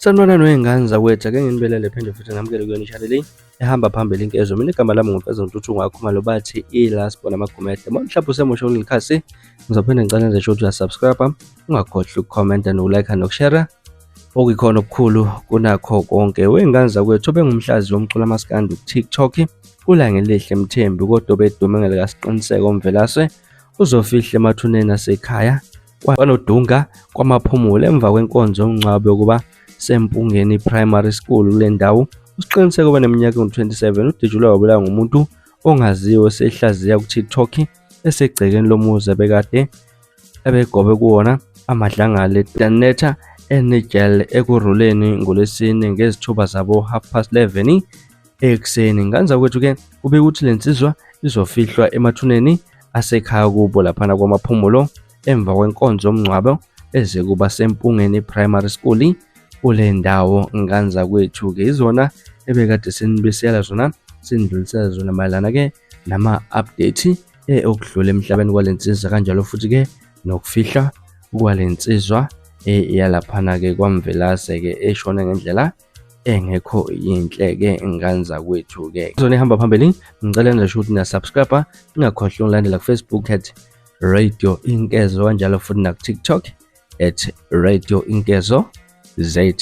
Sanibonani wey'ngane zakwethu, ake nginibelele phinde futhi ngamukele kuyona i-channel ehamba phambili inkezo. Mina igama lami nguMfeza Ntuthu ngakhumalo bathi i-last born amagumede. Uma mhlawumbe usemusha kuleli khasi, ngizophinde ngicela nje ukuthi uyasubscribe, ungakhohlwa ukukhomenta nokulike nokushare. Okuyikhona okukhulu kunakho konke. Wey'ngane zakwethu obengumhlazi womculo amaskandi ku-TikTok, uLangelihle Mthembu kodwa obedume ngelikaSiqiniseko Mvelase uzofihla emathuneni asekhaya kwaNodunga kwaMaphumulo emva kwenkonzo yomngcwabo yokuba seMpungeni Primary School kule ndawo. USiqiniseko obeneminyaka engu-27 udutshulwe wabulawa ngumuntu ongaziwe osehlaziya ku-TikTok esegcekeni lomuzi ebekade ebegobe kuwona amadlangala eDanetha eNigel eKurhuleni ngoLwesine ngezithuba zabo 11:30 ekuseni. Ngane zakwethu-ke kube ukuthi le nsizwa izofihlwa emathuneni asekhaya kubo laphana kwaMaphumulo emva kwenkonzo yomngcwabo eze kuba seMpungeni Primary School kule ndawo ngane zakwethu-ke izona ebekade sinibisela zona sinidlulisela zona mayelana-ke nama-update okudlula emhlabeni kwale nsizwa kanjalo futhi-ke nokufihla kwale nsizwa yalaphana-ke kwaMvelase-ke eshone ngendlela engekho yinhle-ke ngane zakwethu-ke. Zona ihamba phambili ngicela ngisho ukuthi niya-subscribe ningakhohlwa ukulandela ku-Facebook at Radio Inkezo kanjalo futhi naku-TikTok at Radio Inkezo ZA.